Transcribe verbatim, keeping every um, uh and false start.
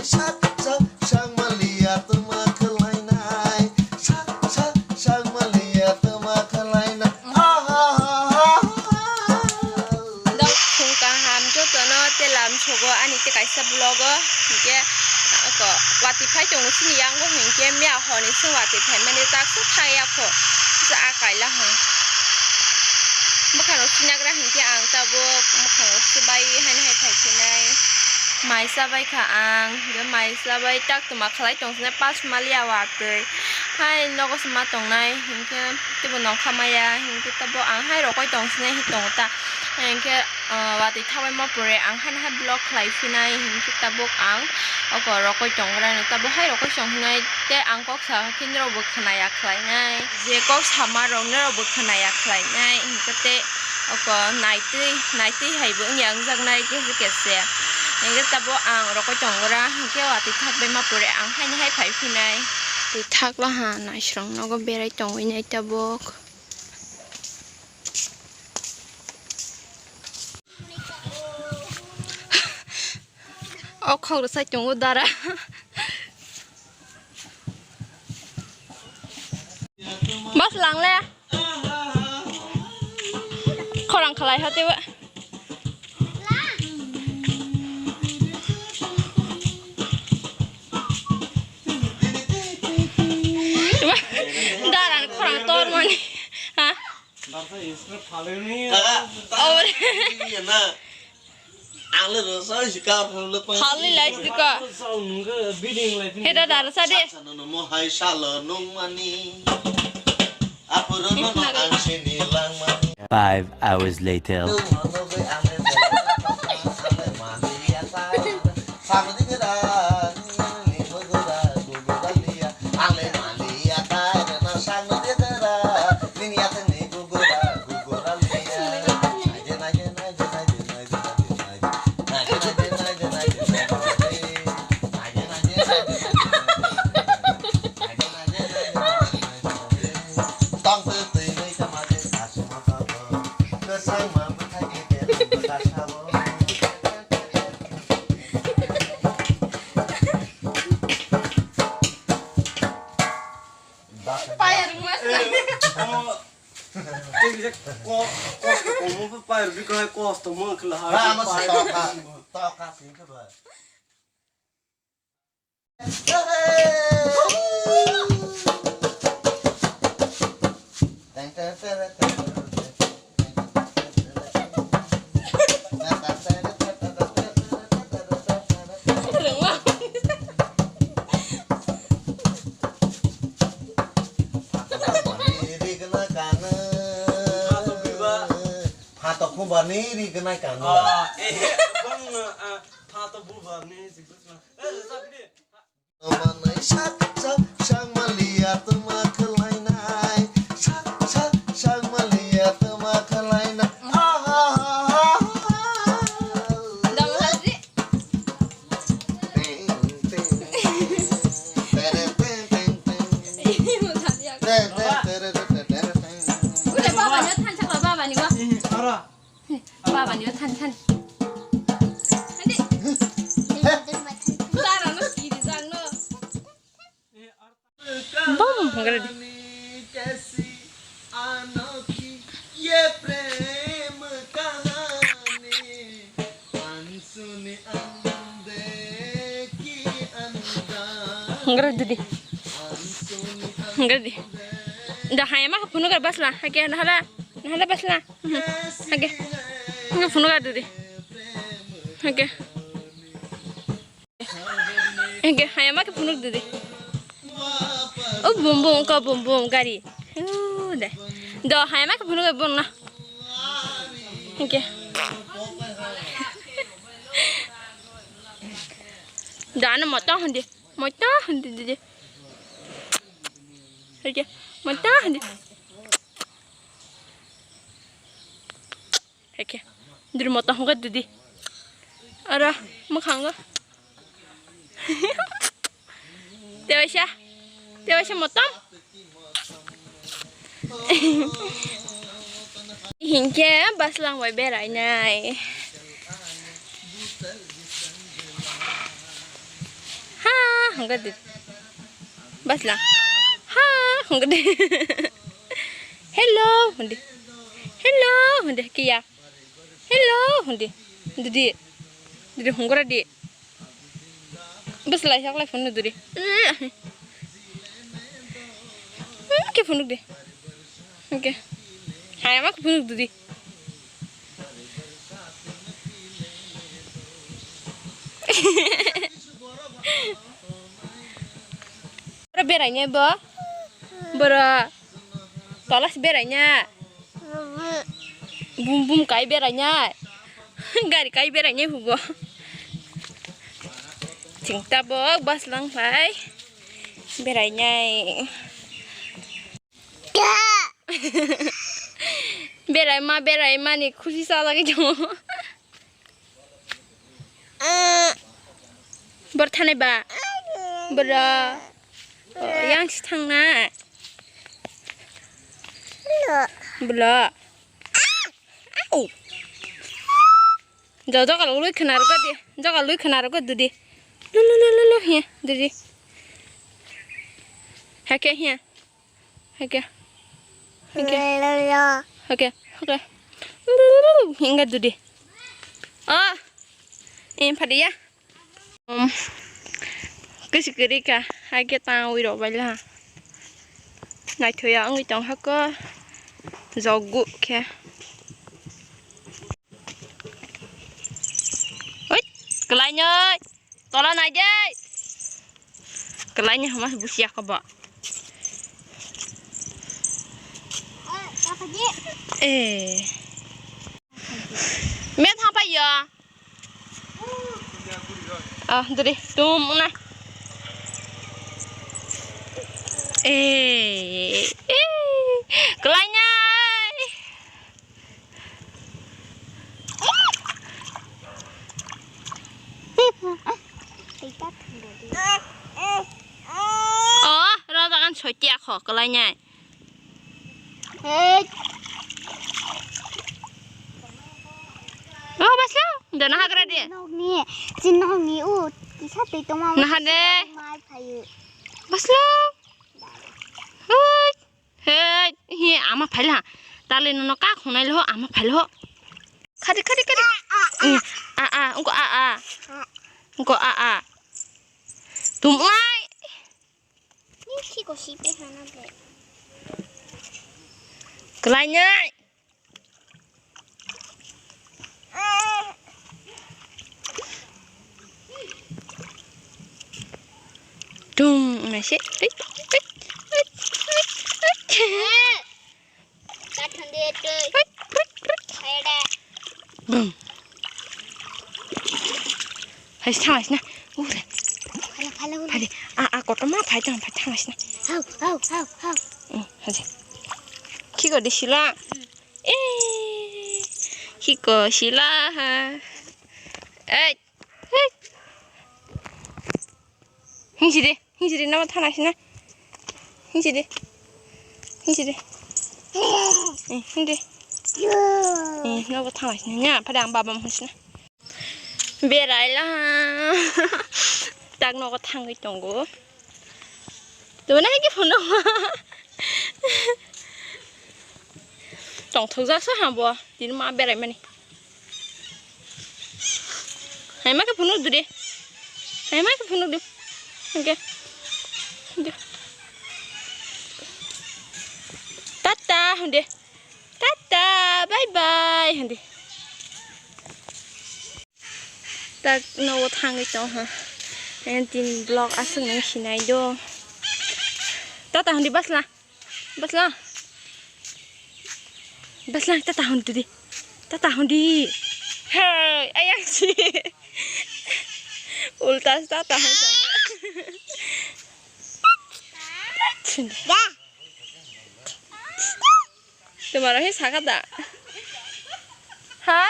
Sak, sak, sak maliya tuma khlainai. Sak, sak, sak maliya tuma khlainai. Ha, ha, ha, ha, ha. Dok khung kaham jotono tei lamsogo ani tei kaisa vlog o hinkhe ako watwi phai tongo chini yango hinkhe miya horni chwng watwi phaimani takswk thai yakho. Kisa a kaila hwn. Bwkhano sinagra hinkhe ang tabuk bwkhango swbai haino hai phaikhinai. Mai chabaikha ang, hwnkhe mai chabai tak twma khlai tongsinai pas maliya watwi. Hai nogo se ma tongnai, hinkhe teibo nongkha maya, hinkhe tabuk ang hai rokoi tongsinai hi tongo ta. Hinkhe, ah, watwi thabai ma pore ang haino hai vlog khlai phinai, hinkhe tabuk ang oko rokoi tongrani, tabuk hai rokoi tongsinai tei ang kok sa khe norokbo khwnaya khlainai, je kok sama rok norokbo khwnaya khlainai, hinkhe tei oko naitwi, naitwi haibo wngya wngjaknai kese kese. Hinkhe tabuk ang rokoi tongra, hinkhe watwi thakbai ma pore ang haino hai phai phinai. Twi thakla ha naisrong nogo berai tongwi nai tabuk. O khok rwsai tongo dara. Bas lang le. Khorang khalai ha teibo. Dara ni khorang tor mani. Ha? Darsa is na phaleni. Kaka, Oh. Ini ya na. Ang le rasa si ka phalni lai si ka. Sa nunggu bidding lai pini. Heda darsa de. Sa nunggu mo hai salo nung mani. Apuro no no ang sini lang mani. Five hours later. Payar mas. Tei kisa ko, ko, komo pa payar bikha kosto mo khla ha. Ba, mas toka, toka sing ke ba. Phatok khumba ni ri gnai kang. Ah, eh, bang, ah, phatok bubar ni si kusma. Eh, sabi de. Manai sak sak sak maliya tuma khalainai. Sak sak sak maliya tuma khalainai. Ah, ah, ah, ah, ah. Dong hadi. Teng, teng. Tere, teng, teng, teng. Tere, tere, tere, tere, teng. Udah, baba ni than chakla, baba ni wa. Ara. Baba ni than than. Andi. Tara no kiri jang no. Bom, hongre di. Hongre di. Hongre di. Da hayama phunu gar basla. Hake na hala. Na hala basla. Hake. Hake phunu gar di. Hake. Hingke hayama khe phunuk didi. O bum bum, ko bum bum gari. O de. Do hayama khe phunuk bum na. Hingke. Do ano moto hundi. Moto hundi didi. Hingke. Moto hundi. Heke. Diri motom hongkha didi. Aro, mwkhango. Tewaisa. Tewaisa motom. Hinkhe baslang bai berainai. Hwnkhe di. Basla. Ha, hwnkhe di. Hello, hwndi. Hello, hwndi. Kiya. Hello, hwndi. Didi. Didi, hwnkhe di. Bwswlai saklai phunuk duri. Hmm, khe phunuk di. Hwnkhe. Hayama khe phunuk duri. Boro beraina bo. Boro. Tola se beraina. Bum bum kai beraina. Gari kai beraina hubo. Chwng tabok bus lang phai berainai. Berai ma, berai mani khusi sajagwi tongo. Bor thanai ba? Boro. Oh, yang si thangna. Bolo. Au. Jo, joga lui khna rwkha di. Joga lui khna rwkha dudi. Lu, lu, lu, lu, lu, hiya, dudi. Hake, hiya. Hake. Hake. Hake, hake. Hinga dudi. Oh. Em, phadiya. Um, kwchwk kwrwi kha, hai khe tangwi rw baila. Naithoya wngwi tong kha khe, jokgu khe. Oi, kwlainwi, tola nai de. Kwlainwi hama busia kha ba. Eh. Met ha pai ya. Ah, duri, tum na. Eh, eh, kelainai. Oh, rada kan soitia kho, kelainai. Hei. Oh, baslo, dana hagra de. Nokni, chin nokni u, kisa tei toma. Naha de. Mai phayu. Baslo. Hei, hei, hi ama phaila. Tale nono ka khonai lo, ama phailo. Khadi, khadi, khadi. A, a, a. Eh, a, a, ungko a, a. A. Ungko a, a. Tum ngai. Ni khiko si pe hana ble. Kelainai. Tung nasi. Bum. Hai, thang asina. Ure. Phala, phala, ure. Phai de. A, a, kotorma phai tang, phai thang asina. Hau, hau, hau, hau. Hmm, hai. Khiko de sila. Hmm. Eh. Khiko sila ha. Eh. Eh. Hingsidi, hingsidi, nobo thana sina. Hingsidi. Hingsidi. Eh, hindi. Eh, nobo thana sina. Nya, pada ang baba mo sina. Beraila. Tak nogo thangwi tongo. Tubuna higi phone. Tongthok jasa ha bo. Tini ma berai mani. Hai ma khe phunuk dudi. Hai ma khe phunuk di. Hingke. Hingke. Tata hande. Tata, bye bye hande. Tak nogo thangwi tong ha. Tin vlog aswk nang sinai do. Tata hande basla. Basla. Basla, tata hon dudi. Tata hon di. Hey, ayang si. Ulta tata hon. Sini. Tomar he saka da. Ha?